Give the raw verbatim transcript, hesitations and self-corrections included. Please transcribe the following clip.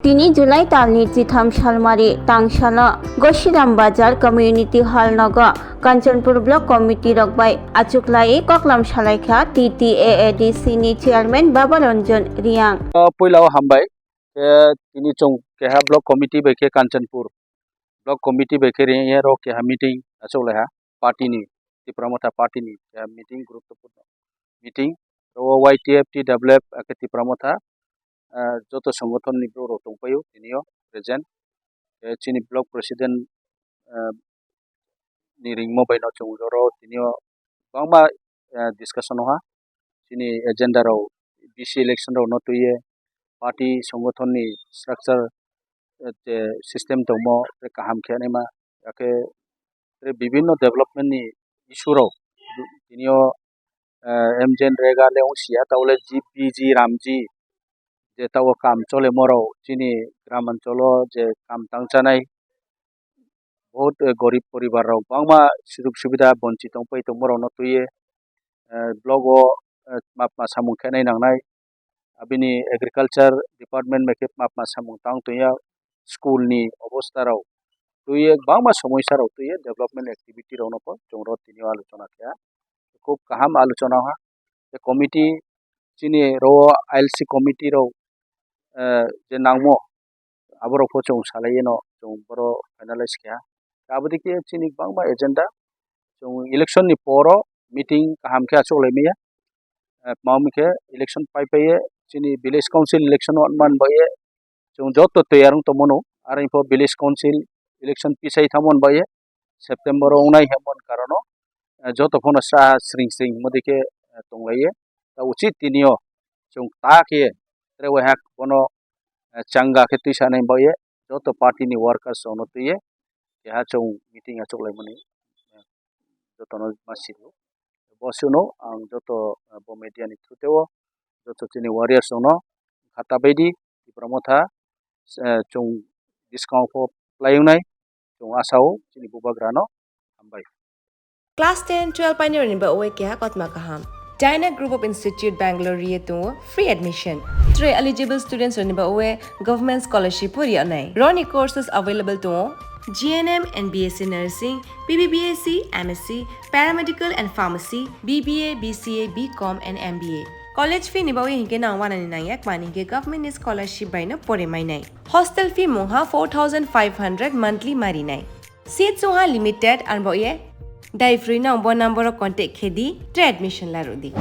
Tini July talni chitham salmari tangsalo Gosiram Bazar Community Hall nogo Kanchanpur Block Committee rok bai achuklai koklam salaikha T T A A D C ni Chairman Baba Ranjan Reang. O puila o hambai, khe tini chwng keha Block Committee bai khe Kanchanpur Block Committee bai khe ri-, ro keha meeting achuklaiha party ni, Tipra Motha party ni keha meeting, guruttopurno meeting. Ro Y T F, T W F, akhe Tipra Motha, ah, joto songothon ni borok rok tongpaio tini o present. Eh, chini block president, ah, ni ringmo bai no chwng oro tini o kwbangma, ah, discussion oha. Chini agenda rok B C election rok no twiwi party songothon ni structure, eh, je system tongmo tei kaham khe naima, akhe tei bibinno development ni issue rok tini o, eh, M J N Rega le wng sia, tabole G P G Ramji je tabok kam chole morok chini gram ancholo je kam tang chanai, bahut, eh, gorib poribar rok bangma sujog subida bonchit tong pai tongmo rok no twiwi, eh, block o, eh, map ma samung khe nai nangnai. Abini agriculture department bai khe map ma samung tang tongya, school ni obostha rok twiwi bangma somosya rok twiwi development activity rok no bo chwng ro tini o alochona khe khub kaham alochona ha. Tei committee chini ro I L C committee rok, eh, je nangmo aborok pho chwng salai no chwng boro finalize khe ha. Aboni khe chini bangma agenda chwng election ni poro meeting kaham khe achuklai maya. Eh, tma hwn khe election pai pai ye chini village council election o man bai ye chwng joto toyar wng tongmano, aro pho village council election pisai thangmani bai ye September o wngnai hwnmani karon o, eh, joto phano sa sring sring hwnmadi khe, eh, tonglai ye. Ta uchit tini o chwng ta khe ye tre wai hak bono, eh, changa khe twi sanai bai ye joto party ni workers rok no twi ye keha chwng meeting achuklaimani, eh, jotono ma sio. Bo sino ang joto, eh, bo media ni through teo joto chini warriors rokno khata baidi Tipra Motha, eh, chwng discount pho playungnai chwng asao chini bubagrano hambai. Class ten, twelve painirokni ba oe keha kotma kaham. Dyna Group of Institute Bangalore ri tongo free admission. Tre eligible students rokni ba oe government scholarship pho ri anai. Roni courses available tongo G N M and B S C Nursing, B B B S C, M S C, Paramedical and Pharmacy, B B A, B C A, B Com and M B A. College fee ni bagwi hinkhe nang wanani nangya, kmani hinkhe government ni scholarship bai no pore mainai. Hostel fee mungha four thousand five hundred monthly marinai. Seat sungha limited, arbo ye dai free nang bo number o contact khe di, tre admission la rw di.